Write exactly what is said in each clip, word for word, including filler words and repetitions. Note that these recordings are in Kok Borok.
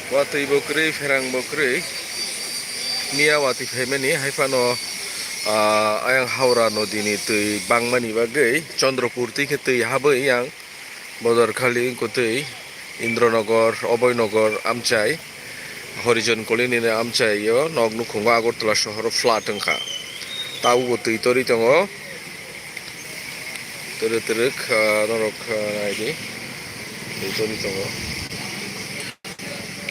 Watwi bo kwrwi, pherang bo kwrwi. Miya watwi phaimani, hai phano, ah, ayang Howrah nodi ni twi bangmani bagwi Chandrapur twi khe twi habwi yang Bodorkhali, Kutwi, Indranagar, Abhainagar amchai, Harijan Colony ni amchai o nok nukhungo Agartala sohor o flood wngkha. Tabukbo twi torwi tongo. Twrwk twrwk, ah, norok, ah, naidi. Twi torwi tongo.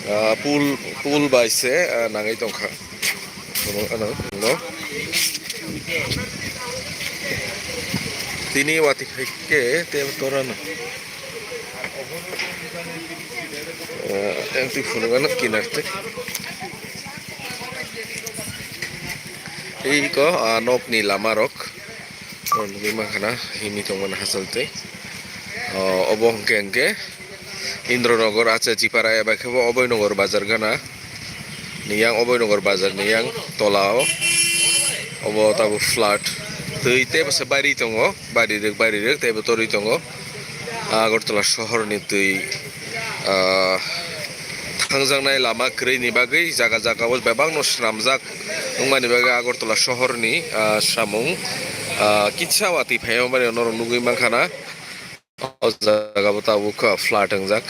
Ah, pool, pool bai se, ah, nangwi tongkha. Ano, ano, no. Tini watwi phai khe tei torano. Ah, yang twi phunukgano kinar tei. Tei iko, ah, nokni lamarok. O nugwi mankha na, himwi tongmani hachal twi. O, obo hwnkhe hwnkhe Indranagar Achachipara eba khe bo Abhainagar bazar gana ni yang, Abhainagar bazar ni yang tola o. Obo tabuk flood. Twi tei bwsa bari tongo, bari rwk, bari rwk tei bo torwi tongo. Agartala sohor ni twi, ah, thangjaknai lama kwrwi ni bagwi jaga jaga o bebak no swnamjak wngmani bagwi Agartala sohor ni, ah, samung, ah, kisa watwi phaima mani norok nugwi mankha na. O jaga bo tabuk flood wngjak.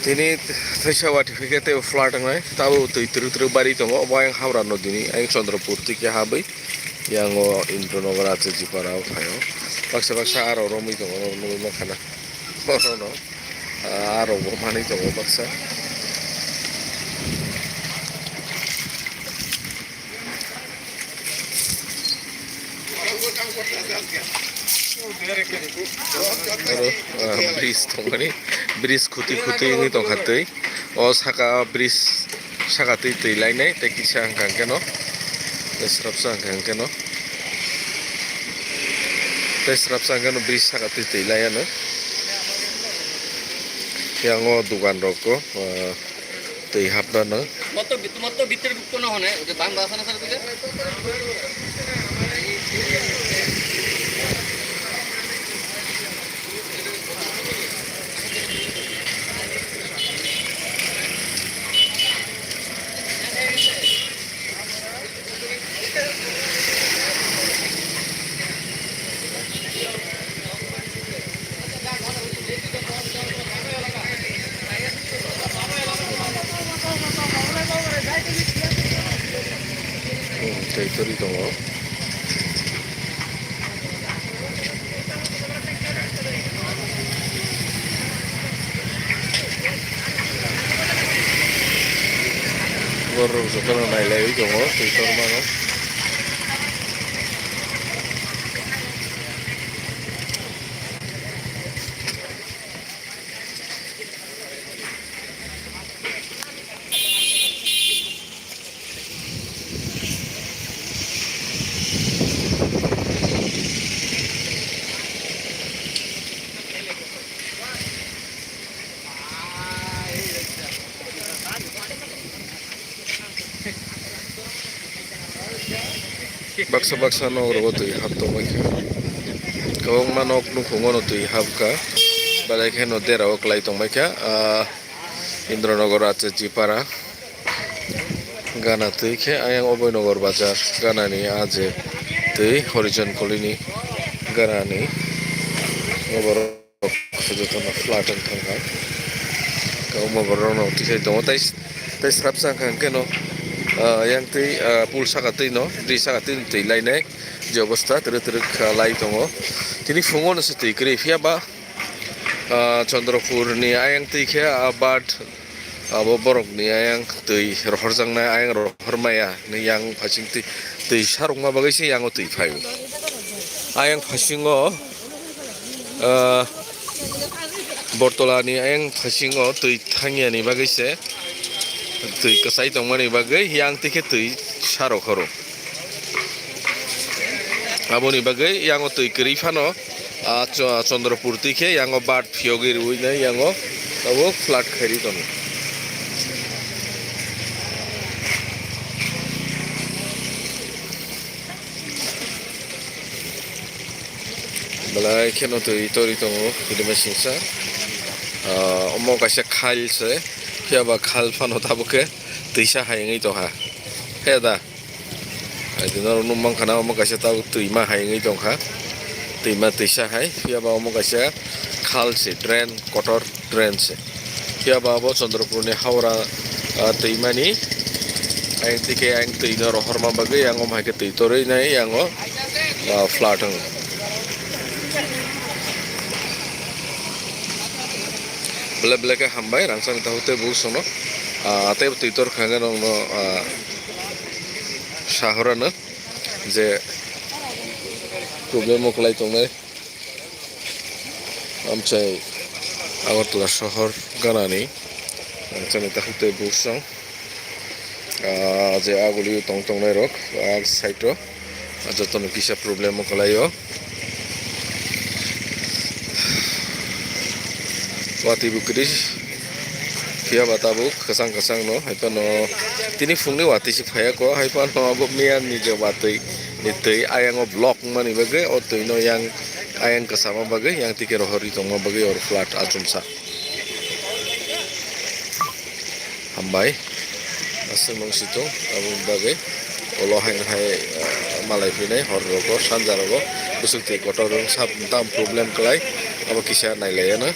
Tini thaisa watwi phai khe tei flood wngnai, tabuk twi twrwk twrwk bari tongo, obo ayang Howrah nodi ni, ayang Chandrapur twi khe habwi, yang o Indranagar Achachipara o phaio, baksa baksa aro romwi tongo, norok nugwi mankha na, oro no, ah, aro bo manwi tongo baksa. Oro, ah, bridge tongmani, bridge khuti khuti wngwi tongkha twi. O saka bridge saka twi twi lainai tei kisa hwnka hwnkhe no, tei srapsa hwnka hwnkhe no, tei srapsa hwnkhe no bridge saka twi twi lai ano. Yang o dogan rok o, ah, twi hapna no. Moto bit-, moto bitre bukto no hone, je bang basa na sar kuje. Hmm, tei kwrwi tongo. Borok jotono nailaiwi tongo, twi tormano. Baksa baksa nok rogo twi hap tongmai kha. Kwbangma nok nukhungo no twi hap kha. Belai kheno dera o kwlai tongmai kha. Ah, Indranagar Achachipara gana twi khe ayang Abhainagar bazar gana ni ah je twi Harijan Colony gana ni borok jotono flood wng thang kha. Kwbangma borok rok no twi sai tongo tei, tei srapsa hwnkha hwnkhe no, ah, yang twi, ah, pool saka twi no, bridge saka twi no twi lainai je obostha twrwk twrwk kha lai tongo. Tini phungo no se twi kwrwi phiya ba, ah, Chandrapur ni ayang twi khe, ah, but abo borok ni ayang twi rohorjaknai, ayang rohor maya ni yang phasing twi, twi sarokma bagwi se yango twi phai o. Ayang phasingo, ah, Bortola ni ayang phasingo twi thangya ni bagwi se, twi kwchai tongmani bagwi yang twi khe twi sarok horo. Aboni bagwi yango twi kwrwi phano, ah, Cho-, Chandrapur twi khe yango bat phiyogwi rwui nai yango tabuk flood khairi tono. Belai kheno twi tori tongo, hidima singsa. Ah, omo kaisa khal se, phiya ba khal phano tabuk khe twisa hai wngwi tongkha. He da? Ai di norok nuk mankha na, omo kaisa tabuk twima hai wngwi tongkha. Twima twisa hai, phiya ba omo kaisa khal se, drain, kotor drain se. Phiya ba bo Chandrapurni Howrah, ah, twimani. Ayang tike ayang twi no rohorma bagwi, yang om hai khe twi torwi nai, yang o, ah, flood wng. Belai belai khe hambai, rangchakni takhuk tei bukusono, ah, tei twi tor kha khe nokno, ah, sahorano je problem o kwlai tongnai. Amchai Agartala sohor ganani, rangchakni takhuk tei bukusong, ah, je aguli tong tongnai rok, ah, side o, ah, jotono kisa problem o kwlai o. Watwi bo kwrwi phiya ba tabuk kwchang kwchang no, hai phano tini phungni watwi se phaiya ko, hai phano abo miyani je watwi ni twi ayang o block wngmani bagwi o twi no yang ayang kwchama bagwi yang tike rohorwi tongma bagwi oro flood achomsa. Hambai. Aswk nung si tung, aboni bagwi ulo hai hai, ah, malai phinai hor rogo, sanja rogo, bwswk twi kotor wng sab tam problem kwlai, abo kisa nailaiya no.